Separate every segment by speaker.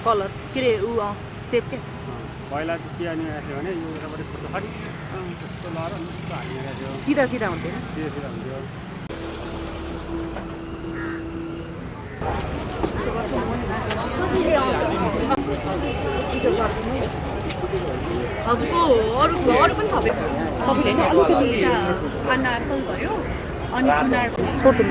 Speaker 1: Colour के रे उ सेप के
Speaker 2: पहिला चाहिँ के अनि राख्यो भने यो यतापट्टि फुट्छ खरि त्यस्तो लगाएर यस्तो हालेर राख्यो
Speaker 1: सीधा सीधा हुन्थ्यो
Speaker 2: सिधा हुन्थ्यो
Speaker 1: हजुरको अरू पनि थपे तपाईँले हैन अलिकति
Speaker 3: पाइनएप्पल भयो अनि चुनार
Speaker 1: छोटो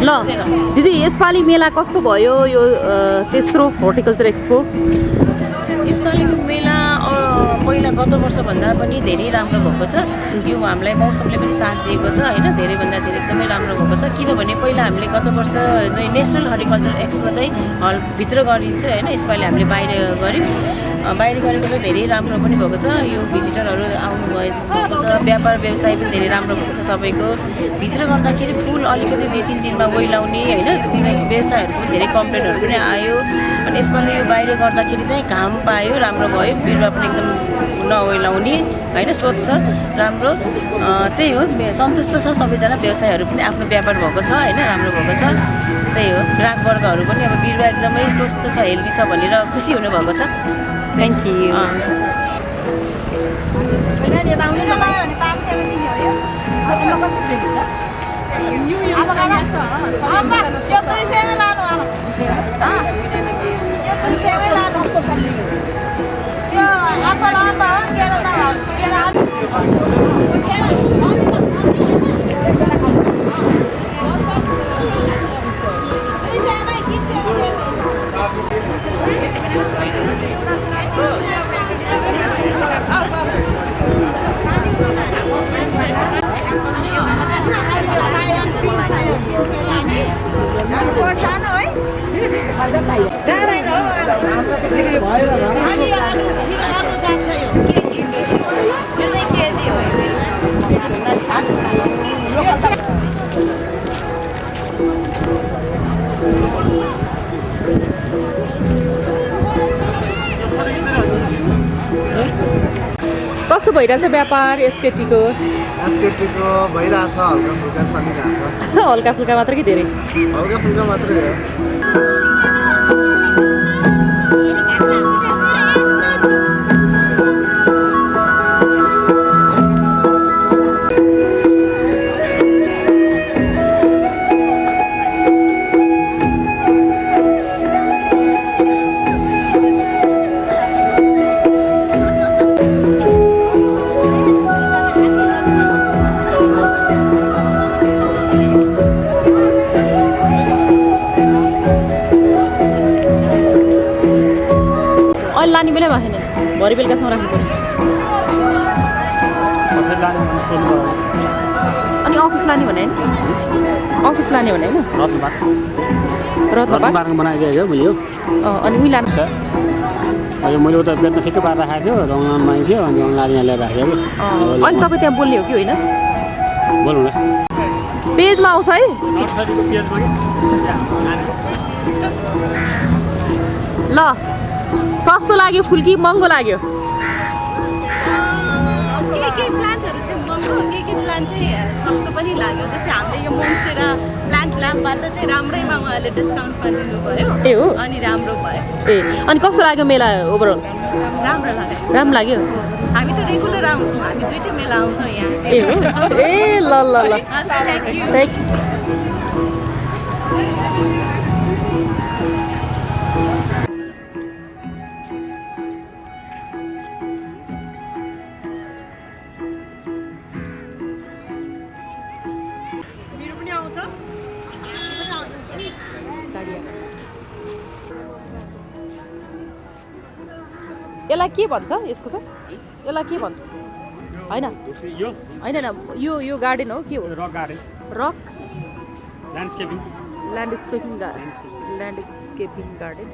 Speaker 1: ल दिदी यसपालि मेला कस्तो भयो यो तेस्रो हर्टिकल्चर एक्सपो
Speaker 4: यसपालिको मेला पहिला गत वर्षभन्दा पनि धेरै राम्रो भएको छ यो हामीलाई मौसमले पनि साथ दिएको छ होइन धेरैभन्दा धेरै एकदमै राम्रो भएको छ किनभने पहिला हामीले गत वर्ष नेसनल हर्टिकल्चर एक्सपो चाहिँ हलभित्र गरिन्छ होइन यसपालि हामीले बाहिर गरेको छ धेरै राम्रो पनि भएको छ यो भिजिटरहरू आउनु भएको छ व्यापार व्यवसाय पनि धेरै राम्रो भएको छ सबैको भित्र गर्दाखेरि फुल अलिकति 2-3 दिनमा ओइलाउने होइन व्यवसायहरूको पनि धेरै कम्प्लेनहरू पनि आयो अनि यसपालि यो बाहिर गर्दाखेरि चाहिँ घाम पायो राम्रो भयो बिरुवा पनि एकदम नओइलाउने होइन स्वच्छ राम्रो त्यही हो सन्तुष्ट छ सबैजना व्यवसायहरू पनि आफ्नो व्यापार भएको छ होइन राम्रो भएको छ त्यही हो ग्राहकवर्गहरू पनि अब बिरुवा एकदमै स्वस्थ छ हेल्दी छ भनेर खुसी हुनुभएको छ
Speaker 1: थ्याङ्क यू कस्तो भइरहेछ व्यापार एसकेटीको
Speaker 5: भइरहेछ हल्का फुल्का चलिरहेछ
Speaker 1: हल्का फुल्का मात्र कि धेरै
Speaker 5: हल्का फुल्का मात्रै हो
Speaker 1: लाने बेला भएन भरे बेलुकासम्म राख्नु पर्यो अनि अफिस लाने भने अफिस लाने भने होइन रत्नपार्क
Speaker 2: बनाइदिएको मैले यो
Speaker 1: अनि उही लानु
Speaker 2: यो मैले उता बेच्न ठिकै पारेर राखेको थियो रङमा थियो अनि रङलाई यहाँ ल्याएर राखेको
Speaker 1: अहिले तपाईँ त्यहाँ बोल्ने हो कि होइन
Speaker 2: बोल्नु न
Speaker 1: पेजमा आउँछ है ल सस्तो लाग्यो फुल कि महँगो लाग्यो
Speaker 3: के प्लान्टहरू चाहिँ महँगो के प्लान्ट चाहिँ सस्तो पनि लाग्यो जस्तै हामीले यो मोन्स्टेरा प्लान्ट ल्याम्पबाट चाहिँ राम्रैमा उहाँले डिस्काउन्टमा दिनुभयो
Speaker 1: ए हो
Speaker 3: अनि राम्रो भयो
Speaker 1: ए अनि कस्तो लाग्यो मेला ओभरअल
Speaker 3: राम्रो लाग्यो
Speaker 1: राम्रो लाग्यो
Speaker 3: हामी त रेगुलर आउँछौँ हामी दुईटै मेला आउँछौँ यहाँ
Speaker 1: ए हो ए ल ल ल
Speaker 3: थ्याङ्क यू
Speaker 1: यसलाई के भन्छ यसको चाहिँ यसलाई के भन्छ होइन होइन यो गार्डन हो के हो
Speaker 2: रक गार्डन
Speaker 1: रक
Speaker 2: ल्यान्डस्केपिङ
Speaker 1: ल्यान्डस्केपिङ गार्डन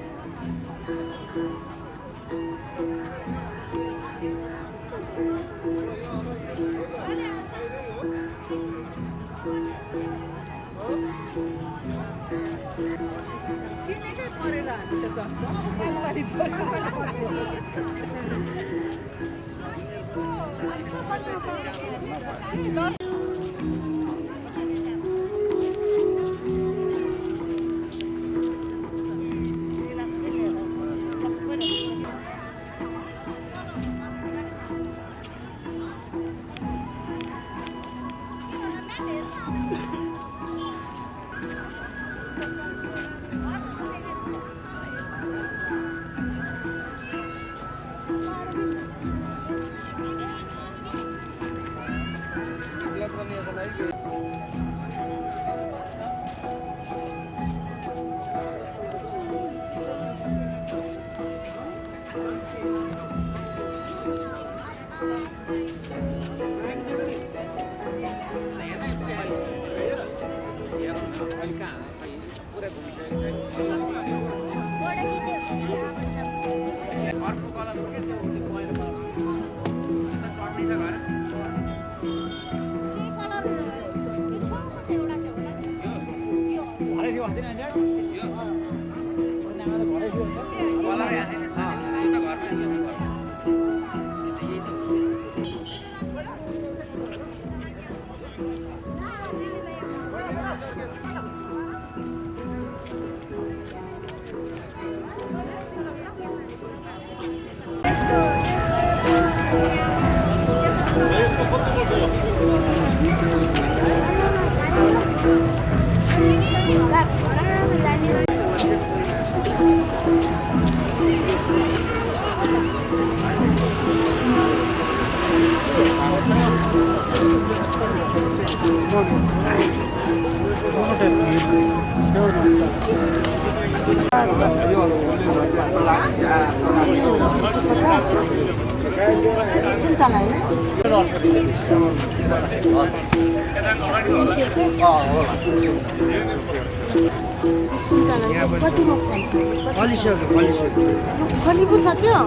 Speaker 4: फलीफुल छ त्यो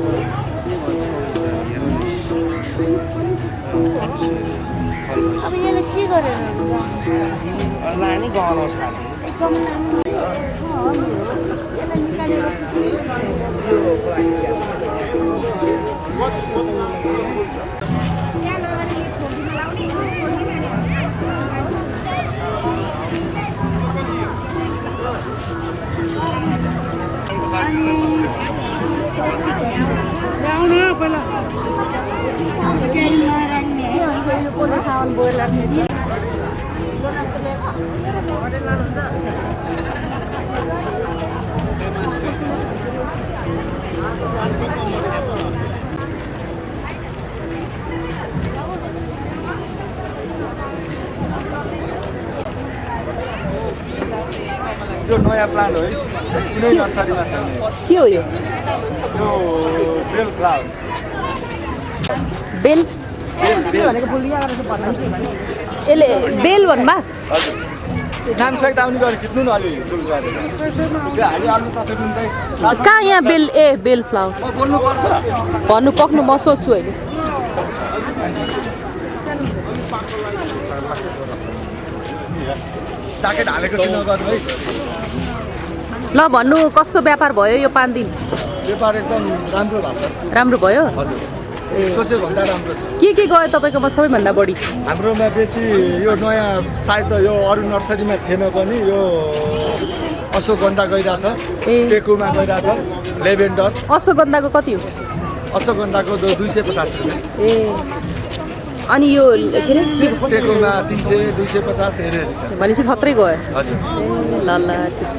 Speaker 4: अब यसले के गरेर
Speaker 5: लाने गहनाउँछ
Speaker 4: एकदम यसलाई निकालेर सावन बोएर
Speaker 5: यो नयाँ प्लान्ट हो है कुनै नर्सरीमा छ
Speaker 1: के हो यो
Speaker 5: बेल फ्लावर
Speaker 1: बेल यसले बेल भन्नुभयो
Speaker 5: नामसहित आउने गरी खिच्नु न अलिअलि आलु तपाईँ
Speaker 1: कहाँ यहाँ बेल ए बेल फ्लावर
Speaker 5: बोल्नुपर्छ
Speaker 1: भन्नु पक्नु म सोध्छु अहिले
Speaker 5: ज्याकेट हालेको छु नगर्नु है
Speaker 1: ल भन्नु कस्तो व्यापार भयो यो 5 दिन
Speaker 5: व्यापार एकदम राम्रो भएको छ
Speaker 1: राम्रो भयो
Speaker 5: हजुर
Speaker 1: ए
Speaker 5: सोचे भन्दा राम्रो छ
Speaker 1: के गयो तपाईँकोमा सबैभन्दा बढी
Speaker 5: हाम्रोमा बेसी यो नयाँ सायद यो अरू नर्सरीमा थिएन पनि यो अशोकगन्धा गइरहेछ
Speaker 1: ए
Speaker 5: टेकुमा गइरहेछ लेभेन्डर
Speaker 1: अश्वगन्धाको कति हो
Speaker 5: अशोकगन्धाको 250 रुपियाँ
Speaker 1: ए अनि यो के अरे
Speaker 5: टेकुमा 300 250 हेरेर छ
Speaker 1: भनेपछि खत्रै गयो
Speaker 5: हजुर
Speaker 1: ए ल ल ठिक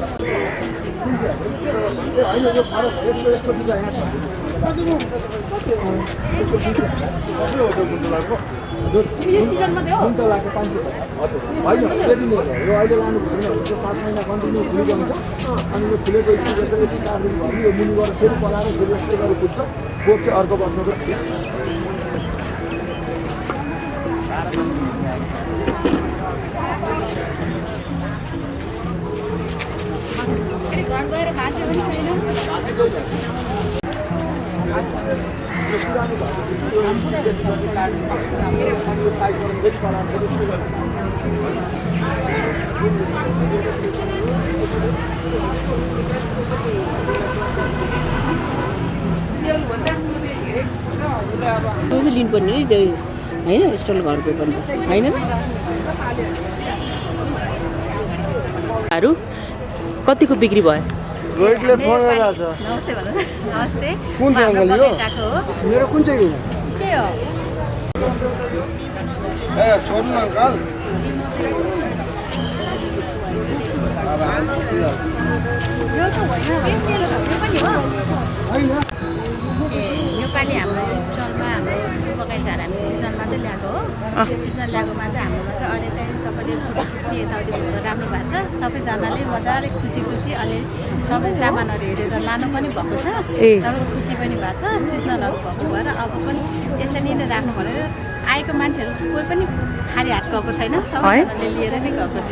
Speaker 5: यो सिजनमा दियो कुन्तलाको 500 होइन यदि नै यो अहिले लानु भयो भने 7 महिना कन्टिन्यू फुलेको हुन्छ अनि यो फुलेको यसरी यति 4 दिन भयो यो मुनि गएर फेरि पलाएर फेरि यस्तै गरेर फुल्छ कोप चाहिँ अर्को वर्षको
Speaker 3: घर गएर भाँच्यो पनि छैन
Speaker 5: यो पुरानो भएको यो साइडबाट फेरि चलाएर फेरि सुरु गर्नु।
Speaker 4: लिनुपर्ने नि त्यो होइन स्टल घरको पनि होइन
Speaker 1: कतिको बिक्री भयो?
Speaker 5: रोहितले फोन गरिरहेको छ।
Speaker 3: नमस्ते भन्नु न। नमस्ते
Speaker 5: कुन चाहिँ अङ्कल यो?
Speaker 3: बगैँचाको हो।
Speaker 5: मेरो कुन चाहिँ हो?
Speaker 3: के हो?
Speaker 5: ए छोड्नु अङ्कल।
Speaker 3: यो त होइन यो पनि हो
Speaker 5: होइन
Speaker 3: ए योपालि हाम्रो यो स्टलमा हाम्रो फुल बगैँचाहरू हामी सिजन मात्रै ल्याएको हो। त्यो सिजन ल्याएकोमा चाहिँ हाम्रोमा चाहिँ अहिले चाहिँ सबैले फोटो खिच्ने यताउति घुम्न राम्रो भएको छ। सबैजनाले मजाले खुसी अहिले सबै सामानहरू हेरेर लानु पनि भएको छ। सबै खुसी पनि भएको छ। सिजनलहरू भएको भएर अब पनि यसरी नै राख्नु भनेर आएको मान्छेहरू कोही पनि खाली हात गएको छैन। सबैजनाले लिएर नै गएको छ।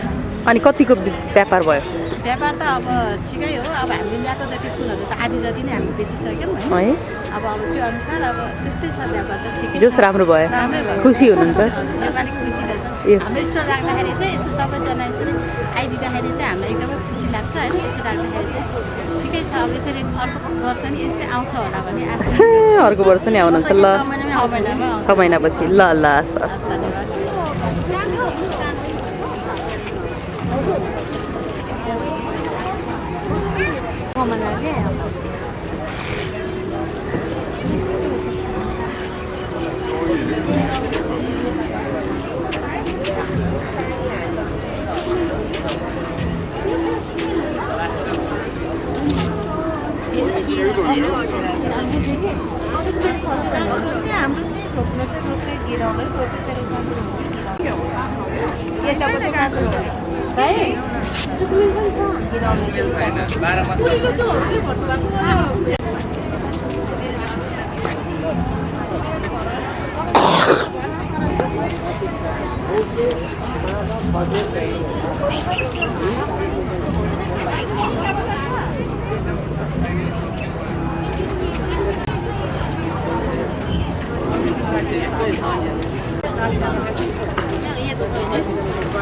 Speaker 1: अनि कतिको व्यापार भयो?
Speaker 3: व्यापार त अब ठिकै हो। अब हामीले ल्याएको जति फुलहरू त आधी जति नै हामी बेचिसक्यौँ
Speaker 1: है।
Speaker 3: होइन। अब त्यो अनुसार अब त्यस्तै छ व्यापार त ठिकै छ।
Speaker 1: जस राम्रो भयो,
Speaker 3: राम्रै भयो।
Speaker 1: खुसी हुनुहुन्छ?
Speaker 3: नेपाली खुसी रहेछ।
Speaker 1: ए।
Speaker 3: हाम्रो स्टल राख्दाखेरि चाहिँ यसो सबैजना यसरी आइदिँदाखेरि चाहिँ हामीलाई एकदमै खुसी लाग्छ होइन। यसो राख्दाखेरि चाहिँ ठिकै छ। अब यसरी अर्को वर्ष नि यस्तै आउँछ होला भन्ने आशा
Speaker 1: अर्को वर्ष नि आउनुहुन्छ ल? 6 महिनापछि ल ल हस्।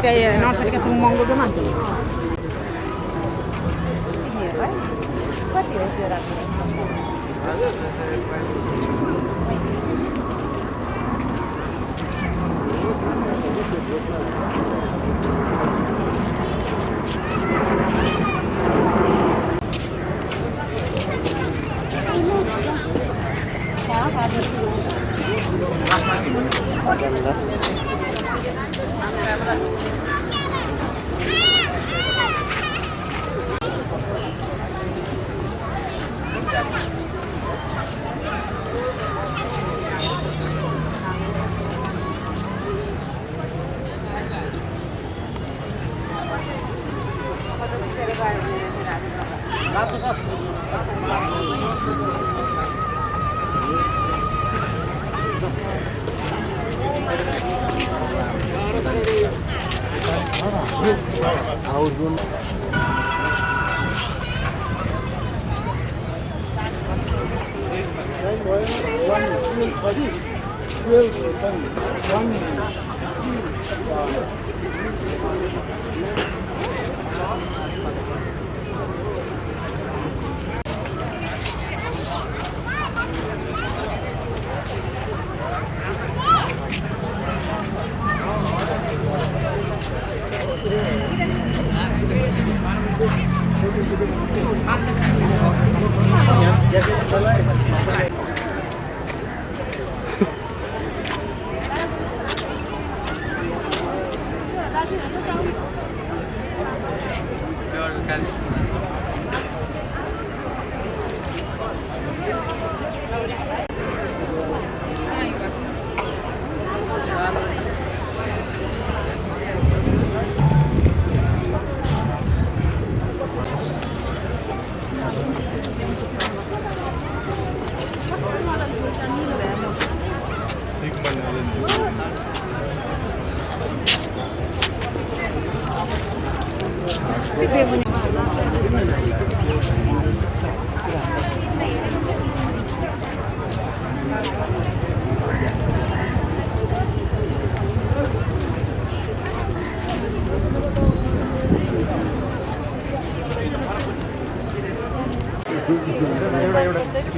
Speaker 4: त्यही नर्सरीका तुम महँगो मान्छ
Speaker 3: कति हो त्यो राख्नु?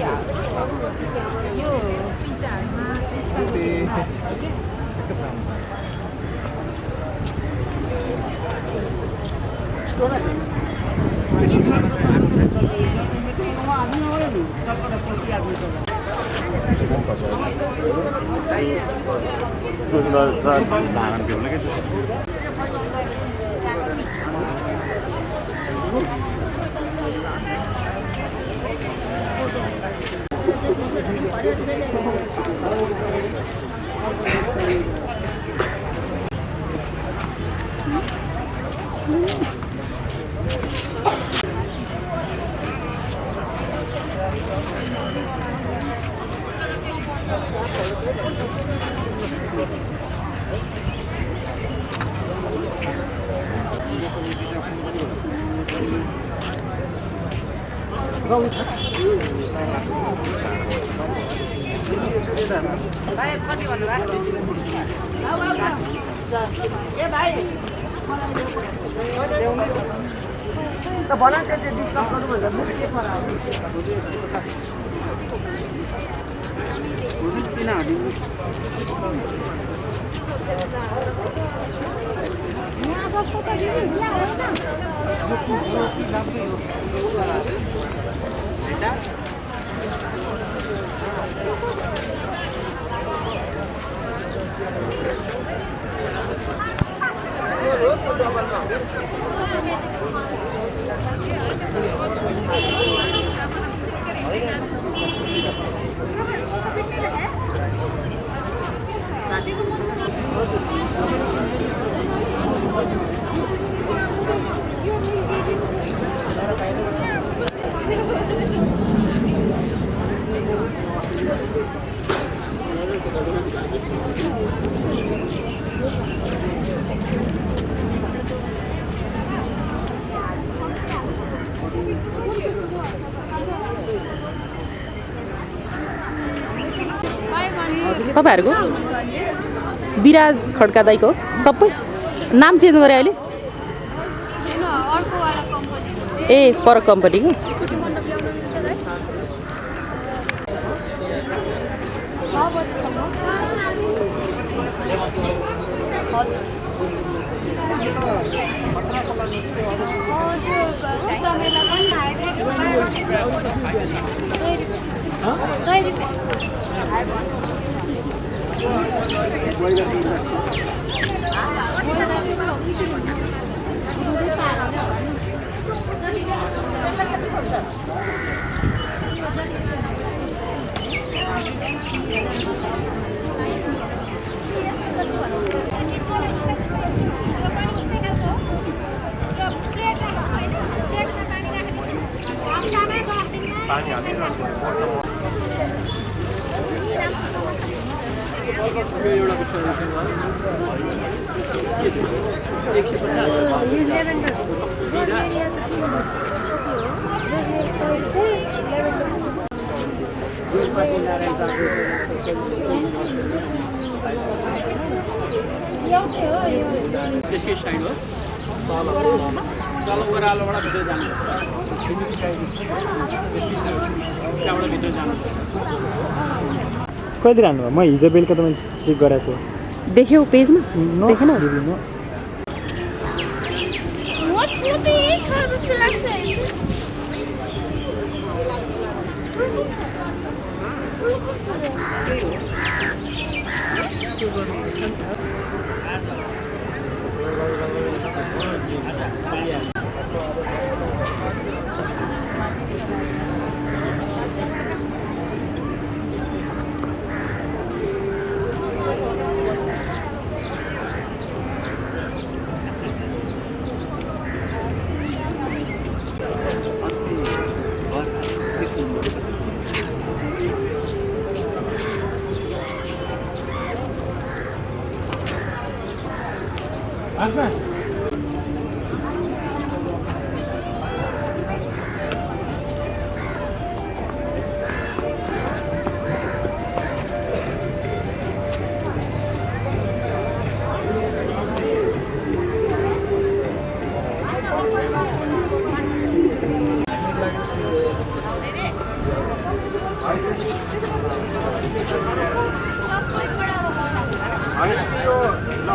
Speaker 3: यो पिज्जाहरुमा
Speaker 1: तपाईहरुको विराज खड्का दाइको सबै नाम चेन्ज गरे अहिले ए फरक कम्पनीको
Speaker 2: त्यसकै साइड हो तल ओह्रालोबाट भित्र जानु त्यहाँबाट भित्र जानु
Speaker 6: कहिले राख्नु भयो म हिजो बेलुका त मैले चेक गराएको थिएँ
Speaker 1: देख्यौ पेजमा देखेन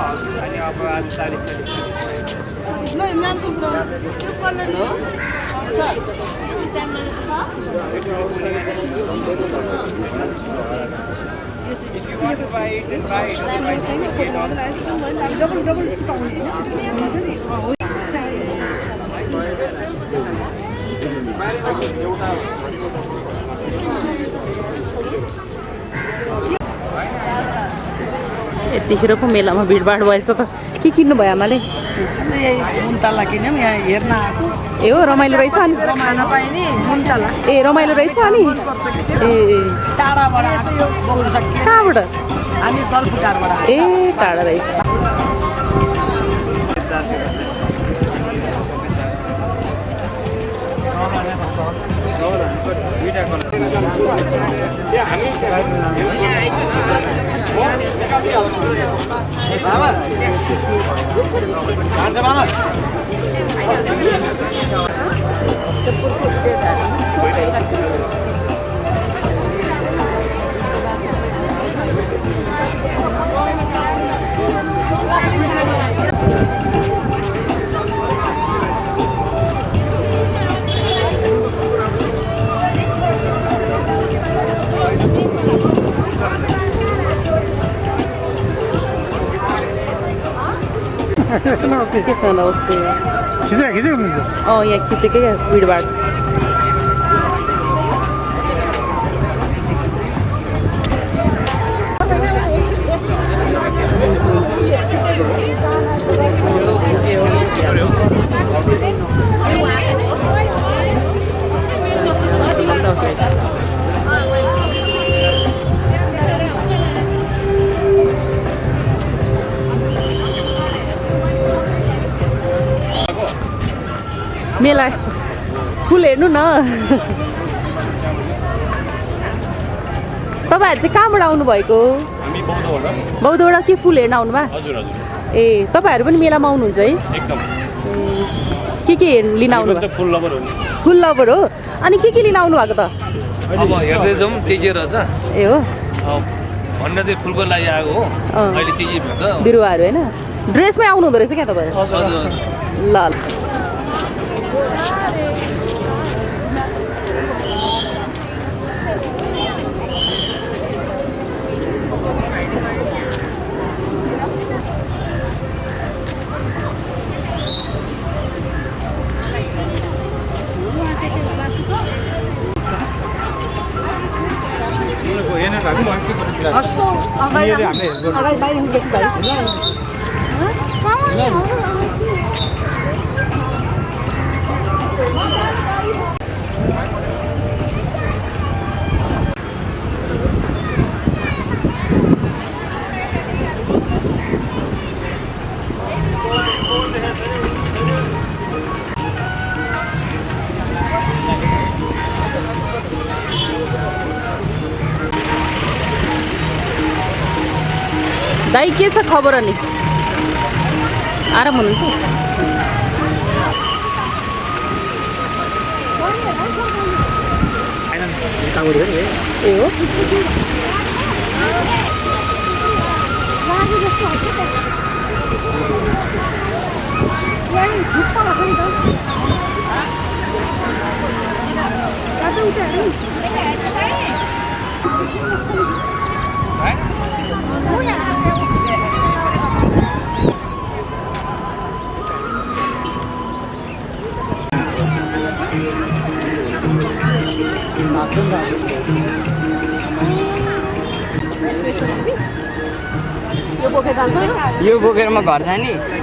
Speaker 2: अनि अब आज 40-40
Speaker 1: यतिखेर पो मेलामा भिडभाड भएछ त के किन्नु भयो आमाले
Speaker 7: मुन्टाला किन्यौँ यहाँ हेर्न आएको
Speaker 1: ए हो रमाइलो रहेछ अनि
Speaker 7: खान पाइने मुन्टाला
Speaker 1: ए रमाइलो रहेछ अनि ए
Speaker 7: टाढाबाट आएको यो बोक्न सकियो
Speaker 1: कहाँबाट
Speaker 7: हामी गलफुटारबाट
Speaker 1: ए टाढा रहेछ
Speaker 6: नमस्ते
Speaker 1: के छ नमस्ते
Speaker 6: खिचेको हुनुहुन्छ
Speaker 1: यहाँ खिचेकै भिडभाड मेला फुल हेर्नु न तपाईँहरू चाहिँ कहाँबाट आउनुभएको
Speaker 2: हामी बौद्धबाट
Speaker 1: बौद्धबाट के फुल हेर्न आउनुभयो
Speaker 2: हजुर हजुर
Speaker 1: ए तपाईँहरू पनि मेलामा आउनुहुन्छ है
Speaker 2: एकदम
Speaker 1: के लिन आउनुभयो
Speaker 2: फुल लभर हो नि
Speaker 1: फुल लभर हो अनि के लिन आउनु भएको त
Speaker 8: अब हेर्दै जाउँ त्यही रहेछ
Speaker 1: ए हो
Speaker 8: भन्न चाहिँ फुलको लागि आएको हो अहिले त्यही भेट्छ
Speaker 1: बिरुवाहरू होइन ड्रेसमै आउनु हुँदो रहेछ क्या तपाईँहरू ल ल दाइ के छ खबर अनि आराम हुनुहुन्छ ए हो
Speaker 7: यो बोकेर म घर जाने